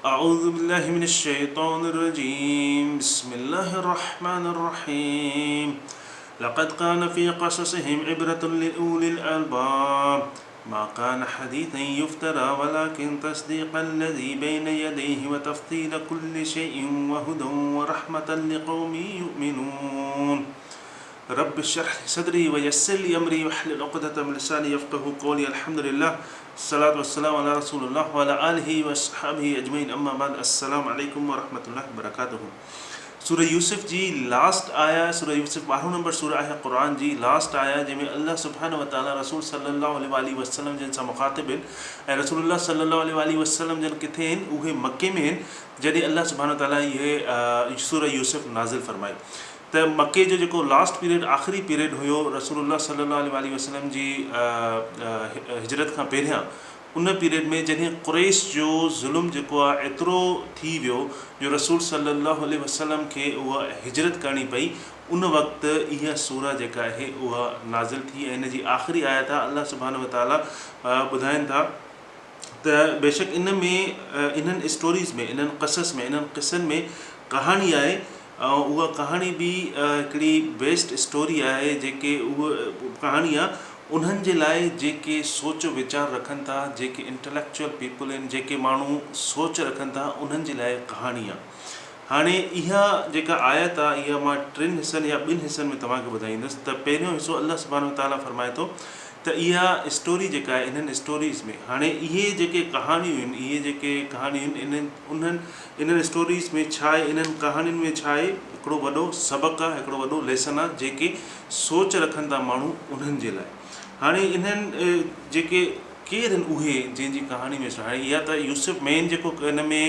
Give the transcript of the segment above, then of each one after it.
اعوذ بالله من الشيطان الرجيم بسم الله الرحمن الرحيم لقد كان في قصصهم عبرة لأولي الألباب ما كان حديثا يفترى ولكن تصديق الذي بين يديه وتفصيل كل شيء وهدى ورحمة لقوم يؤمنون رب اشرح لي صدري ويسر لي امري واحلل عقدة من لساني يفقهوا قولي الحمد لله الصلوة والسلام علي رسول الله وعلي آله واصحابه اجمعين اما بعد السلام عليڪم ورحمة الله وبرڪاته سورة يوسف جي لاسٽ آية سورة يوسف ٻارهون نمبر سورة آهي قرآن جي لاسٽ آية جنهن ۾ الله سبحانه وتعالي رسول صلي الله عليه واٰله وسلم جن سان مخاطب آهن ۽ رسول الله صلي الله عليه واٰله وسلم جن ڪٿي آهن اهي مڪي ۾ آهن جڏهن الله سبحانه وتعالي اهي سورة يوسف نازل فرمائي ته مڪي جو جيڪو لاسٽ پيريڊ آخري پيريڊ هيو رسول الله صلي الله عليه واٰله وسلم جي هجرت کان پهريان ان پيريڊ ۾ جڏهن قريش جو ظلم جيڪو آهي ايترو ٿي ويو جو رسول صلي الله عليه وسلم کي اها هجرت ڪرڻي پئي ان وقت اها سوره جيڪا آهي اها نازل ٿي ۽ ان جي آخري آيت آهي الله سبحانه وتعالي ٻڌائين ٿا ته بيشڪ ان ۾ انهن اسٽوريز ۾ انهن قصص ۾ انهن قصن ۾ ڪهاڻي آهي ۽ اها ڪهاڻي به هڪڙي بيسٽ اسٽوري آهي جيڪي اهو ڪهاڻي آهي انهن جي لاء جيڪي سوچ ويچار رکن ٿا جيڪي انٽليڪچوئل پيپل آهن جيڪي ماڻهو سوچ رکن ٿا انهن جي لاء ڪهاڻي آهي هاڻي اها جيڪا آيت آهي اها مان ٽن حصن يا ٻن حصن ۾ توهان کي ٻڌائيندس ته پهريون حصو الله سبحانه وتعاليٰ فرمائي ٿو ته اها اسٽوري جيڪا آهي انهن اسٽوريز ۾ هاڻي اهي جيڪي ڪهاڻيون آهن اهي جيڪي ڪهاڻيون آهن انهن انهن انهن اسٽوريز ۾ ڇا آهي انهن ڪهاڻين ۾ ڇا آهي هڪڙو وڏو سبق آهي هڪڙو وڏو ليسن آهي جيڪي سوچ رکن ٿا ماڻهو انهن جي لاء هاڻي انهن جيڪي ڪير آهن اهي جنهن جي ڪهاڻي ۾ هاڻي اها ته يوسف مين جيڪو ان ۾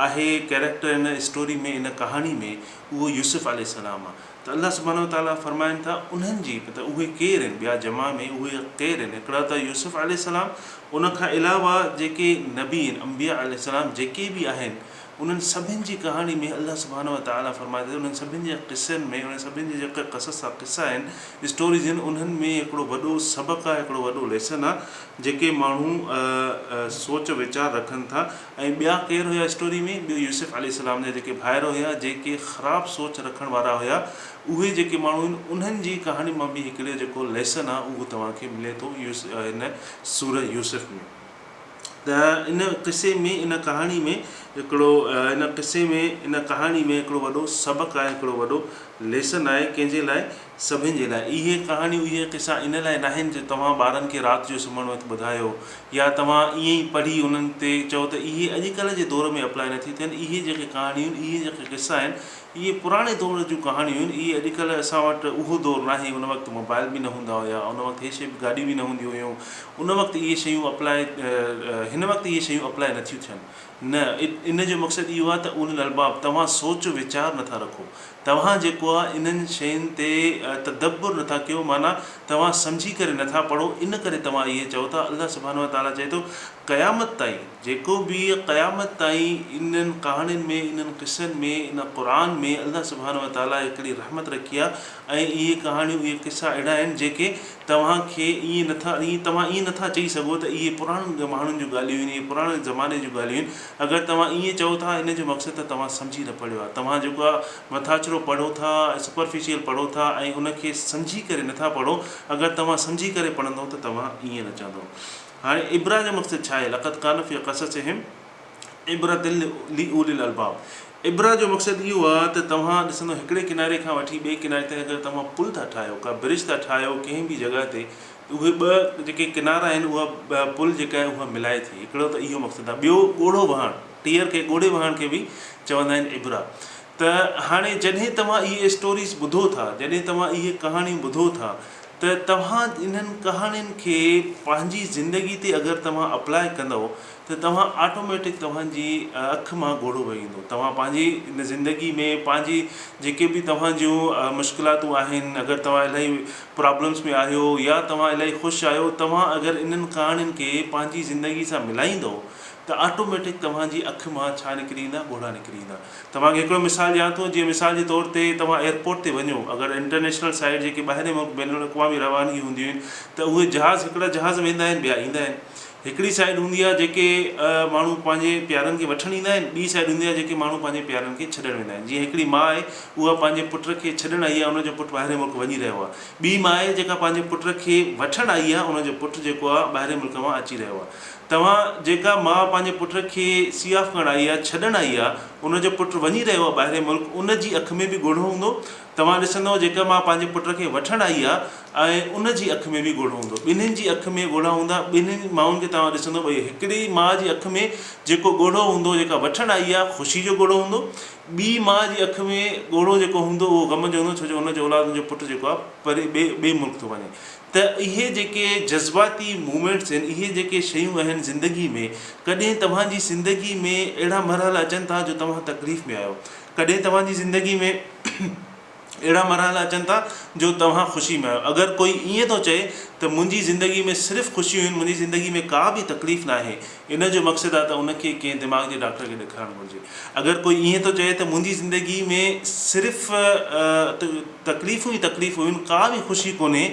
آهي ڪيريڪٽر ان اسٽوري ۾ ان ڪهاڻي ۾ اهو يوسف عليه السلام آهي ته الله سبحانه وتعاليٰ فرمائن ٿا انهن جي ته اهي ڪير آهن ٻيا جمع ۾ اهي ڪير آهن هڪڙا ته يوسف عليه السلام ان کان علاوه جيڪي نبي آهن انبياء عليه السلام جيڪي به آهن انهن سڀن جي ڪهاڻي ۾ الله سبحانه وتعاليٰ فرمائي ٿو انهن سڀن جي قصن ۾ انهن سڀن جي جيڪي قصص قصا آهن اسٽوريز آهن انهن ۾ هڪڙو وڏو سبق آهي هڪڙو وڏو ليسن آهي جيڪي ماڻهو سوچ ويچار رکن ٿا ۽ ٻيا ڪير هيا اسٽوري ۾؟ ٻيو يوسف عليه السلام جا جيڪي ڀائر هيا جيڪي خراب سوچ رکڻ وارا هيا اهي جيڪي ماڻهو آهن انهن جي ڪهاڻي مان به هڪڙي جيڪو ليسن آهي اهو توهان کي ملي ٿو هن سوره يوسف ۾ ته ان قصي ۾ ان ڪهاڻي ۾ هڪڙو ان قصي ۾ ان ڪهاڻي ۾ هڪڙو وڏو سبق آهي هڪڙو وڏو ليسن آهي ڪنهن جي لاء سڀن جي لاء اهي ڪهاڻيون اهي قصا ان لاء ناهن جو توهان ٻارن کي رات جو سمهڻ وقت ٻڌايو يا توهان ائين ئي پڙهي انهن تي چئو ته اهي اڄڪلهه جي دور ۾ اپلاء نه ٿيون ٿين اهي جيڪي ڪهاڻيون آهن اهي جيڪي قصا آهن اهي پراڻي دور جون ڪهاڻيون آهن اهي اڄڪلهه اسان وٽ اهو دور ناهي ان وقت موبائل به نه هوندا هيا ان وقت هي شي به گاڏيون به نه هونديون هيون ان وقت اهي شيون اپلاء هن وقت اهي شيون اپلاء نه ٿيون ٿين نه ان جو مقصد اهو آهي ته اولي الالباب توهان سوچ ويچار نه ٿا رکو توهان جيڪو آ انهن شين تي تدبر نٿا ڪيو معنيٰ توهان سمجهي ڪري نٿا پڙهو ان ڪري توهان اهي چئو ٿا الله سبحانه وتعاليٰ چئي ٿو قيامت تائين جيڪو به قيامت تائين انهن ڪهاڻين ۾ انهن قصن ۾ ان قرآن ۾ الله سبحانه وتعاليٰ هڪڙي رحمت رکي آ ۽ اهي ڪهاڻيون اهي قصا اهڙا آهن جيڪي توهان کي ائين نٿا ائين توهان ائين نٿا چئي سگهو ته اهي پراڻن ماڻهن جون ڳالهيون آهن اهي پراڻي زماني جون ڳالهيون آهن اگر توهان ائين چئو ٿا ان جو مقصد ته توهان سمجهي نه پڙهيو آهي. توهان جيڪو آهي مٿاڇرو پڙهو ٿا Superficial پڙهو ٿا ۽ ان کي سمجهي ڪري نٿا پڙهو. اگر توهان سمجهي ڪري پڙهندو ته توهان ائين نه چوندو. هاڻي عبره جو مقصد ڇا آهي؟ لقد ڪان في قصصهم عبرة لاولي الالباب عبره جو مقصد اهو آهي ته توهان ڏسندو هڪڙي ڪناري کان وٺي ٻئي ڪناري تائين اگر توهان پل ٿا ٺاهيو ڪا برج ٿا ٺاهيو ڪنهن به جڳهه تي اهي ٻه جيڪي ڪنارا آهن اها پل جيڪا آهي اها ملائي ٿي هڪڙو ته اهو مقصد آهي ٻيو ڳوڙهو وهڻ ٽيئر کي ڳوڙهي وهڻ کي به چوندا آهن عبرا ته هاڻي جڏهن توهان اهي اسٽوريز ٻڌو ٿا جڏهن توهان اهي ڪهاڻيون ٻڌو ٿا ته توهان انهن ڪهاڻين کي پنهنجي زندگي تي اگر توهان اپلاء ڪندؤ ته توهان آٽوميٽڪ توهان جي اک مان ڳوڙهو وهي ايندو توهان پنهنجي ان زندگي ۾ پنهنجي جيڪي به توهان جون مشڪلاتون آهن اگر توهان الاهي پرابلمس ۾ آهيو يا توهان الاهي خوش آهيو توهان اگر انهن ڪهاڻين کي پنهنجي زندگي سان ملائيندو ته آٽوميٽڪ توهان جي اک مان ڇا نڪري ايندا ڳوڙها نڪري ايندا توهان کي هڪڙو مثال ڏيان ٿو جيئن مثال جي طور تي توهان ايئرپورٽ تي وڃو اگر انٽرنيشنل سائيڊ جيڪي ٻاهرين ملڪ بين الاقوامي روانگي هونديون آهن ته اهي جهاز هڪڙا جهاز ويندا آهن ٻيا ايندا آهن. هڪڙي سائيڊ هوندي آهي جيڪي ماڻهو پنهنجي پيارن کي وٺڻ ايندا آهن، ٻي سائيڊ هوندي آهي جيڪي ماڻهو پنهنجي پيارن کي ڇڏڻ ويندا آهن. جيئن هڪڙي ماء آهي اها پنهنجي پٽ کي ڇڏڻ آئي آهي ان جو پٽ ٻاهرين ملڪ وڃي رهيو آهي. ٻي ماء آهي جيڪا پنهنجي پٽ کي وٺڻ آئي آهي ان جو پٽ جيڪو آهي ٻاهرين ملڪ مان اچي رهيو آهي. توهان جيڪا ماء پنهنجي پٽ کي سي آف ڪرڻ آئي آهي ڇڏڻ آئي آهي ان جو پٽ وڃي رهيو آهي ٻاهرين ملڪ ان جي اک ۾ به ڳوڙهو هوندو. توهان ڏسندؤ جيڪا ماء پنهنجي پٽ کي وٺڻ آئي آ ۽ ان جي اک ۾ به ڳوڙهو هوندو. ٻنهين جي اک ۾ ڳوڙها هوندا. ٻنهين مائن کي توهان ڏسندؤ ٻئي هڪڙي ماء جي اک ۾ جيڪو ڳوڙهو هوندو جيڪا وٺڻ آئي آ خوشي جو ڳوڙهو هوندو. ٻي ماء جي اک ۾ ڳوڙهو جيڪو هوندو اهو غم جو هوندو ڇو جو ان جو اولاد ان جو پٽ جيڪو آ پري ٻئي ٻئي ملڪ ٿو وڃي ته اهي جيڪي جذباتي موومينٽس آهن اهي جيڪي شيون آهن زندگي ۾ ڪڏهن توهان جي زندگي ۾ اهڙا مرحلا اچن ٿا جو توهان تڪليف ۾ آهيو ڪڏهن توهان جي زندگي ۾ اهڙا مرحلا اچن ٿا جو توهان خوشي ۾ آهيو. اگر ڪوئي ائين ٿو چئي ته منهنجي زندگي ۾ صرف خوشيون آهن، منهنجي زندگي ۾ ڪا به تڪليف ناهي، ان جو مقصد آهي ته ان کي ڪنهن دماغ جي ڊاڪٽر کي ڏيکارڻ گهرجي. اگر ڪوئي ائين ٿو چئي ته منهنجي زندگي ۾ صرف تڪليفون ئي تڪليفون آهن، ڪا به خوشي ڪونهي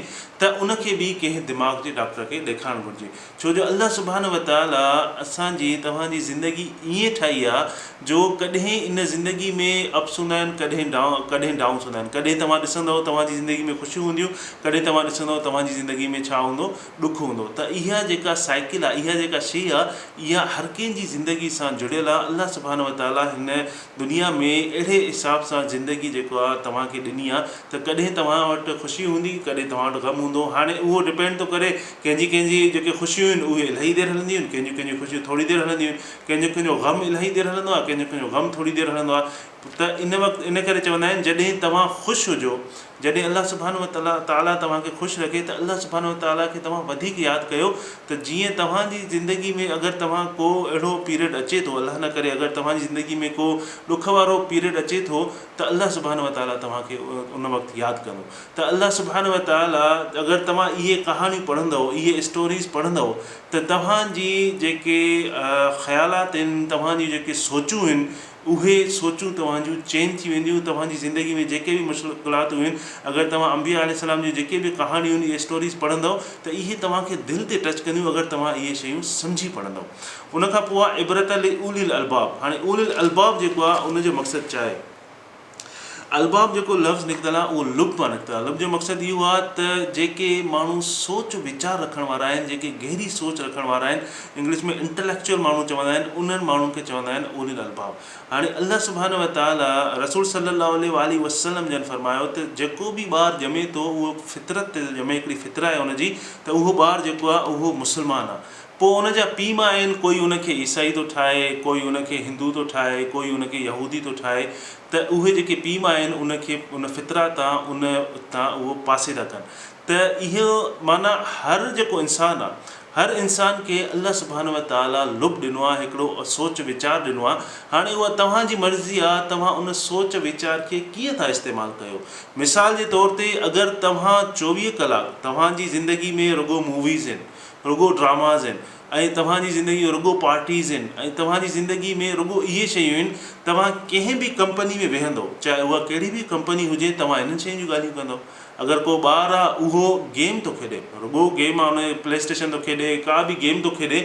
ته ان کي به ڪنهن دماغ جي ڊاڪٽر کي ڏيکارڻ گهرجي. ڇو جو الله سبحانه وتعاليٰ اسان جي توهان جي زندگي ائين ٺاهي آ جو ڪڏهن ان زندگي ۾ اپس هوندا آهن ڪڏهن ڪڏهن ڊائونس هوندا آهن ڪڏهن توهان ڏسندؤ توهان جي زندگي ۾ خوشيون هونديون ڪڏهن توهان ڏسندؤ توهان جي زندگي ۾ ڇا هوندو ڏک هوندو ته اها جيڪا سائيڪل آ اها جيڪا شي آ اها هر ڪنهن جي زندگي سان جڙيل آ الله سبحانه وتعاليٰ هن دنيا ۾ اهڙي حساب سان زندگي جيڪو آ توهان کي ڏني آ ته ڪڏهن توهان وٽ خوشي هوندي ڪڏهن توهان وٽ غم هوندو هاڻي اهو ڊپينڊ ٿو ڪري ڪنهن جي ڪنهن جي جيڪي خوشيون آهن اهي الاهي دير هلنديون آهن ڪنهن جون ڪنهن جون خوشيون ٿوري دير هلنديون آهن ڪنهن جو ڪنهن جو غم الاهي دير هلندو آ ڪنهن جو ڪنهن جو غم ٿوري دير هلندو آ ته ان وقت ان ڪري چوندا آهن جڏهن توهان خوش هجو جڏهن الله سبحانه وتعاليٰ توهان کي خوش رکي ته الله سبحانه وتعاليٰ کي توهان وڌيڪ ياد ڪيو ته جيئن توهان جي زندگي ۾ اگر توهان ڪو اهڙو پيريڊ اچي ٿو الله نه ڪري اگر توهان جي زندگي ۾ ڪو ڏک وارو پيريڊ اچي ٿو ته الله سبحانه وتعاليٰ توهان کي ان وقت ياد ڪندو ته الله سبحانه وتعاليٰ اگر توهان اهي ڪهاڻيون پڙهندؤ اهي اسٽوريز پڙهندؤ ته توهان جي جيڪي خيالات آهن توهان جون جيڪي سوچون آهن اهي سوچون توهان جون چينج ٿي وينديون، توهان جي زندگي ۾ جيڪي به مشڪلاتون هيون، اگر توهان انبياء عليه السلام جون جيڪي به ڪهاڻيون اهي اسٽوريز پڙهندؤ ته اهي توهان کي دل تي ٽچ ڪنديون اگر توهان اهي شيون سمجهي پڙهندؤ. ان کان پوء آهي عبرت لاولي الالباب هاڻي اولي الالباب جيڪو آهي ان جو مقصد ڇا آهي؟ الباب جيڪو لفظ نڪتل آهي اهو لب مان نڪتل آهي. لب جو مقصد اهو آهي ته جيڪي ماڻهو سوچ ويچار رکڻ وارا آهن، جيڪي گهري سوچ رکڻ وارا آهن، انگلش ۾ انٽليڪچوئل ماڻهو چوندا آهن، انهن ماڻهن کي چوندا آهن اولي الالباب. هاڻي الله سبحانه وتعاليٰ رسول صلي الله عليه واٰله وسلم جن فرمايو ته جيڪو به ٻار ڄمي ٿو اهو فطرت تي ٿو ڄمي، هڪڙي فطره آهي ان جي ته اهو ٻار جيڪو آهي اهو مسلمان آهي. پوء ان جا پيء ماء آهن، ڪوئي ان کي عيسائي ٿو ٺاهي، ڪوئي ان کي هندو ٿو ٺاهي، ڪوئي ان کي يهودي ٿو ٺاهي ته اهي جيڪي پيء ماء آهن ان کي ان فطره تان ان تان اهو پاسي ٿا ڪن ته اهو معنيٰ هر جيڪو انسان آهي هر انسان کي الله سبحانه وتعاليٰ لب ڏنو آهي هڪڙو سوچ ويچار ڏنو آهي هاڻي اها توهان جي مرضي آهي توهان ان سوچ ويچار کي ڪيئن ٿا استعمال ڪيو مثال جي طور تي اگر توهان 24 ڪلاڪ توهان جي زندگي ۾ رڳو موويز آهن رڳو ڊراماز آهن ۽ توهان جي زندگي ۾ رڳو پارٽيز آهن ۽ توهان جي زندگي ۾ رڳو اهي شيون آهن توهان ڪنهن به ڪمپني ۾ ويهندو چاهي اها ڪهڙي به ڪمپني هجي توهان انهن شين جون ڳالهيون ڪندو اگر ڪو ٻار آهي اهو گيم ٿو کيڏي رڳو گيم آهي ان جي پلي اسٽيشن ٿو کيڏي ڪا به گيم ٿو کيڏي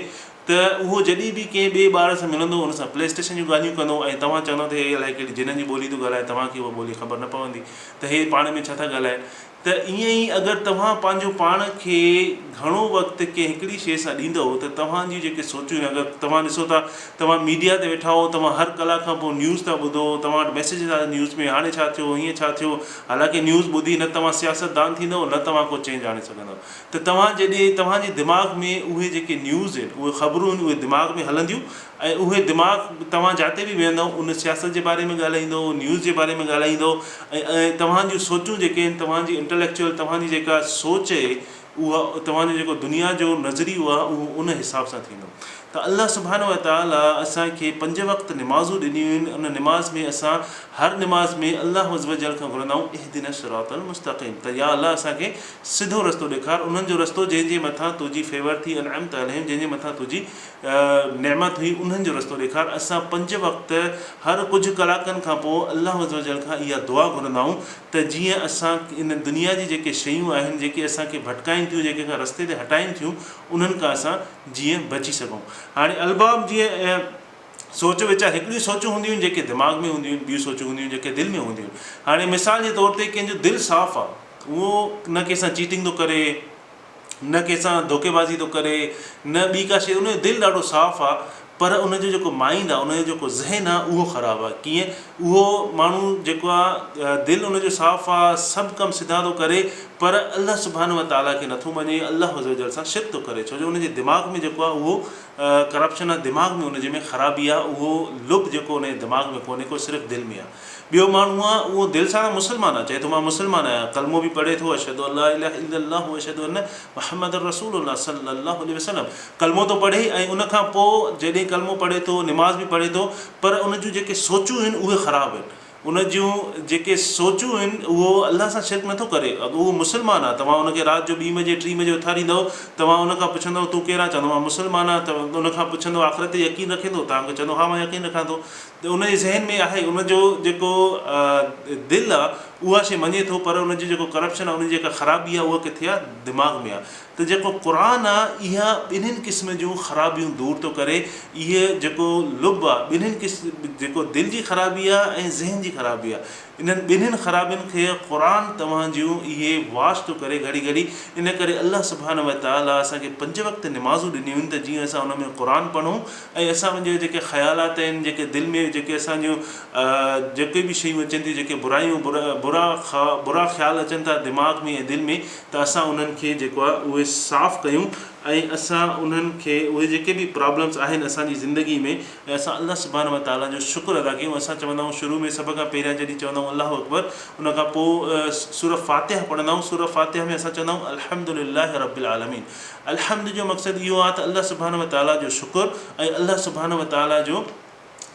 ته اهو جڏهن به ڪنهن ٻئي ٻار سان ملندو ان سان پلي اسٽيشن جون ڳالهيون ڪندو ۽ توهان چوندو ته هي الائي ڪهڙي جنن جي ٻولي ٿو ڳالهائي توهان کي اها ٻولي خبر نه پوندي ته هي پاڻ ۾ ڇا ٿا ڳالهائن ته ائين ئي اگر توهان پنهنجو پاڻ کي گهڻو وقت ڪنهن هڪڙي شيء سان ڏيندؤ ته توهان جون جيڪي سوچون آهن اگر توهان ڏسو ٿا توهان ميڊيا تي ويٺا آهيو توهان هر ڪلاڪ کان پوء نيوز ٿا ٻڌو توهان وٽ ميسيجز آيا نيوز ۾ هاڻي ڇا ٿيو هيئن ڇا ٿيو حالانڪه نيوز ٻڌي نه توهان سياستدان ٿيندؤ نه توهان ڪو چينج آڻي سگهندؤ ته توهان جڏهن توهان جي دماغ ۾ اهي جيڪي نيوز آهن اهي خبرون آهن اهي دماغ ۾ هلنديون ۽ اهي دماغ توهان جاتي به ويهندؤ ان سياست جي باري ۾ ڳالهائيندؤ، نيوز جي باري ۾ ڳالهائيندؤ ۽ توهان جون سوچون جيڪي آهن توهان جي انٽليڪچوئل توهان جي جيڪا سوچ اهي اها توهان جو جيڪو دنيا جو نظريو آهي اهو ان حساب سان ٿيندو ته ته الله سبحانه وتعاليٰ اسان کي پنج وقت نمازون ڏنيون آهن ان نماز ۾ اسان هر نماز ۾ الله عزّوجلّ کان گهرندا آهيون اهدنا الصراط المستقيم ته يا الله اسان کي سڌو رستو ڏيکار انهن جو رستو جنهن جي مٿان تنهنجي فيور ٿي انعمت عليهم جنهن جي مٿان تنهنجي نعمت هئي انهن جو رستو ڏيکار اسان پنج وقت هر ڪجهه ڪلاڪن کان پوء الله عزّوجلّ کان اها دعا گهرندا آهيون ته جيئن اسان ان دنيا جي جيڪي شيون آهن جيڪي اسان کي ڀٽڪائين ٿيون جيڪي اسان رستي تي هٽائين ٿيون انهن کان اسان جيئن بچي سگهون هاڻي الباب جيئن سوچ ويچار هڪڙيون سوچون هونديون آهن جيڪي دماغ ۾ هونديون آهن ٻيون سوچون هونديون آهن جيڪي دل ۾ هونديون آهن هاڻي مثال جي طور تي ڪنهن جو دل صاف آهي اهو نه ڪنهن سان چيٽنگ ٿو ڪري نه ڪنهن سان ڌوڪيبازي ٿو ڪري نه ٻي ڪا شي ان جو دل ڏاڍو صاف آهي پر ان جو جيڪو مائنڊ آهي ان جو جيڪو ذهن آهي اهو خراب آهي ڪيئن اهو ماڻهو جيڪو آهي دل ان جو صاف آهي سڀ ڪم سڌا ٿو ڪري پر الله سبحانه وتعاليٰ کي نٿو مڃي الله عزوجل سان شرڪ ٿو ڪري ڇو جو ان جي دماغ ۾ جيڪو آهي اهو ڪرپشن آ دماغ ۾ ان جي ۾ خرابي آ اهو لب جيڪو ان جي دماغ ۾ ڪونهي ڪو صرف دل ۾ آ ٻيو ماڻهو آ اهو دل سان ته مسلمان آ چئي ٿو مان مسلمان آهيان ڪلمو به پڙهي ٿو اشهد ان لا اله الا الله و اشهد ان محمد رسول الله صلي الله عليه وسلم ڪلمو ٿو پڙهي ۽ ان کان پوء جڏهن ڪلمو پڙهي ٿو نماز به پڙهي ٿو پر ان جون جيڪي سوچون آهن اهي خراب آهن ان جون جيڪي سوچون آهن اهو الله سان شرڪ نٿو ڪري اگر اهو مسلمان آهي توهان ان کي رات جو ٻي بجي ٽي بجي اٿاريندؤ توهان ان کان پڇندؤ تون ڪير آهين چوندو مان مسلمان آهيان ته ان کان پڇندؤ آخرت تي يقين رکين ٿو توهان کي چوندو ها مان يقين رکان ٿو ته ان جي ذهن ۾ آهي ان جو جيڪو دل آهي اها شي مڃي ٿو پر ان جو جيڪو ڪرپشن آهي ان جي جيڪا خرابي آهي اها ڪٿي آهي دماغ ۾ آهي ته جيڪو قرآن آ اها ٻنهين قسم جون خرابيون دور ٿو ڪري اهي جيڪو لب آ ٻنهين قسم جيڪو دل جي خرابي آ ۽ ذهن جي خرابي آ انهن ٻنهين خرابين کي قرآن توهان جون اهي واش ٿو ڪري گهڙي گهڙي ان ڪري الله سبحانه وتعالي اسان کي پنج وقت نمازون ڏنيون آهن ته جيئن اسان ان ۾ قرآن پڙهون ۽ اسان جا جيڪي خيالات آهن جيڪي دل ۾ جيڪي اسان جون جيڪي به شيون اچن ٿيون جيڪي برايون برا برا خيال اچن ٿا دماغ ۾ ۽ دل ۾ ته اسان انهن کي جيڪو آهي اهي صاف ڪيون ۽ اسان انهن کي اهي جيڪي به پرابلمس آهن اسان جي زندگي ۾ ۽ اسان الله سبحانه وتعاليٰ جو شڪر ادا ڪيون اسان چوندا آهيون شروع ۾ سڀ کان پهريان جڏهن چوندا آهيون الله اڪبر ان کان پوء سورة فاتحه پڙهندا آهيون سورة فاتحه ۾ اسان چوندا آهيون الحمد لله رب العالمين الحمد جو مقصد اهو آهي ته الله سبحانه وتعاليٰ جو شڪر ۽ الله سبحانه وتعاليٰ جو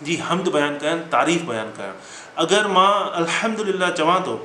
جي حمد بيان ڪرڻ تعريف بيان ڪرڻ اگر مان الحمد لله چوان ٿو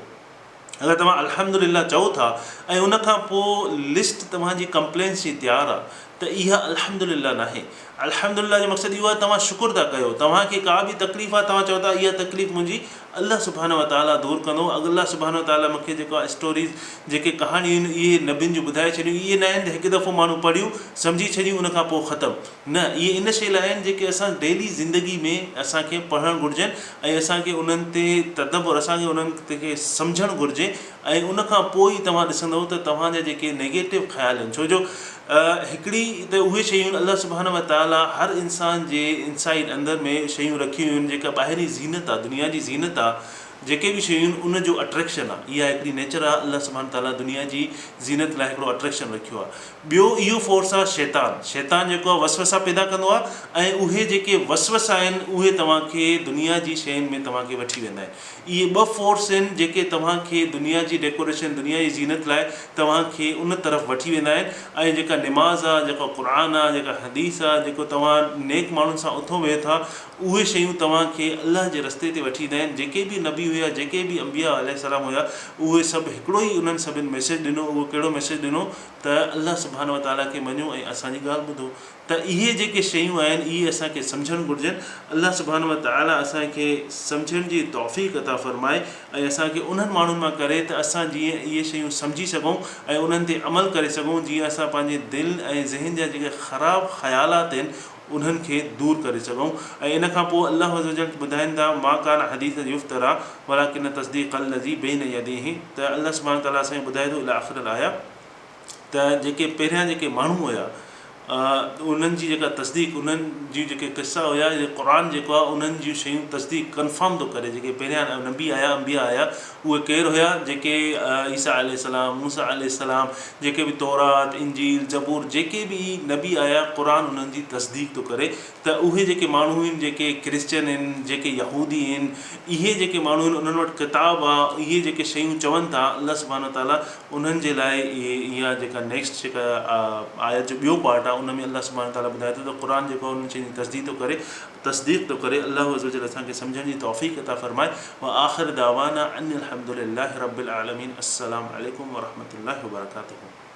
اگر توهان الحمدلله چئو ٿا ۽ ان کان پوء لسٽ توهان جي ڪمپلينس جي تيار آ ته اها الحمدلله ناهي. الحمدلله جو مقصد اهو آهي توهان شڪر ٿا ڪيو توهان کي ڪا به تڪليف آ توهان چئو ٿا اها تڪليف منهنجي الله سبحانه وتعاليٰ دور ڪندو الله سبحانه وتعاليٰ مون کي جيڪو آ اسٽوريز جيڪي ڪهاڻيون آهن اهي نبين جون ٻڌائي ڇڏيون اهي ناهن ته هڪ دفعو ماڻهو پڙهيون سمجهي ڇڏيون ان کان پوء ختم نه اهي ان شيء لاء آهن جيڪي اسان ڊيلي زندگي ۾ اسان کي پڙهڻ گهرجن ۽ اسان کي انهن تي تدبر اسان کي انهن کي سمجهڻ گهرجي ۽ ان کان پوء ئي توهان ڏسندؤ ته توهان جا جيڪي نيگيٽو خيال آهن ڇو جو هڪڙي ته اهي شيون آهن الله سبحانه وتعاليٰ هر انسان جي انسائيڊ اندر ۾ شيون رکيون آهن جيڪا ٻاهرين زينت آهي دنيا جي زينت آهي جيڪي به شيون آهن ان جو اٽريڪشن آهي اها هڪڙي نيچر آهي الله سبحانه وتعاليٰ دنيا جي زينت لاء هڪڙو اٽريڪشن رکيو آهي ٻيو اهو فورس آهي شيطان، شيطان جيڪو آهي وسوسا پيدا ڪندو آهي ۽ اهي جيڪي وسوسا آهن اهي توهان کي دنيا جي شين ۾ توهان کي وٺي ويندا آهن. اهي ٻه فورس آهن جيڪي توهان کي دنيا جي ڊيڪوريشن دنيا جي زينت لاء توهان کي ان طرف وٺي ويندا آهن ۽ جيڪا نماز آهي جيڪو قرآن آهي جيڪا حديث آهي جيڪو توهان نيڪ ماڻهن سان اٿو ويهو ٿا اهي شيون توهان کي الله جي رستي تي وٺي ايندا آهن، جيڪي به نبي هيا، جيڪي به انبياء عليه السلام هيا، اهي سڀ هڪڙو ئي انهن سڀن ميسيج ڏنو، اهو ڪهڙو ميسيج ڏنو ته الله سبحانه وتعاليٰ کي مڃو ۽ اسان جي ڳالهه ٻڌو ته اهي جيڪي شيون آهن اهي اسان کي سمجهڻ گهرجن، الله سبحانه وتعاليٰ اسان کي سمجهڻ جي توفيق عطا فرمائي ۽ اسان کي انهن ماڻهن مان ڪري ته اسان جيئن اهي شيون سمجهي سگهون ۽ انهن تي عمل ڪري سگهون جيئن اسان پنهنجي دل ۽ ذهن جا جيڪي خراب خيالات آهن انهن کي دور ڪري سگهون ۽ ان کان پوء الله عزوجل ٻڌائين ٿا ما ڪان حديثا يفتريٰ ولڪن تصديق الذي بين يديه ته الله سبحانه وتعالٰي اسان کي ٻڌائي ٿو الي آخر الايه ته جيڪي پهريان جيڪي ماڻهو هيا انهن جي جيڪا تصديق انهن جون جيڪي قصا هيا قرآن جيڪو آهي انهن جون شيون تصديق ڪنفرم ٿو ڪري جيڪي پهريان نبي آيا انبياء آيا اهي ڪير هيا جيڪي عيسيٰ عليه السلام، موسيٰ عليه السلام، جيڪي به تورات، انجيل، زبور جيڪي به نبي آيا قرآن انهن جي تصديق ٿو ڪري ته اهي جيڪي ماڻهو آهن جيڪي ڪرسچن آهن جيڪي يهودي آهن اهي جيڪي ماڻهو آهن انهن وٽ ڪتاب آ اهي جيڪي شيون چون ٿا الله سبحانه وتعاليٰ انهن جي لاء اهي اها جيڪا نيڪسٽ جيڪا آيت جو ٻيو پارٽ آ ان ۾ الله سبحانه وتعاليٰ ٻڌائي ٿو ته قرآن جيڪو آهي انهن شين جي تصديق ٿو ڪري تصديق ٿو ڪري الله عزوجل اسان کي سمجهڻ جي توفيق عطا فرمائي وآخر دعوانا ان الحمد لله رب العالمين السلام عليڪم ورحمة الله وبرڪاته.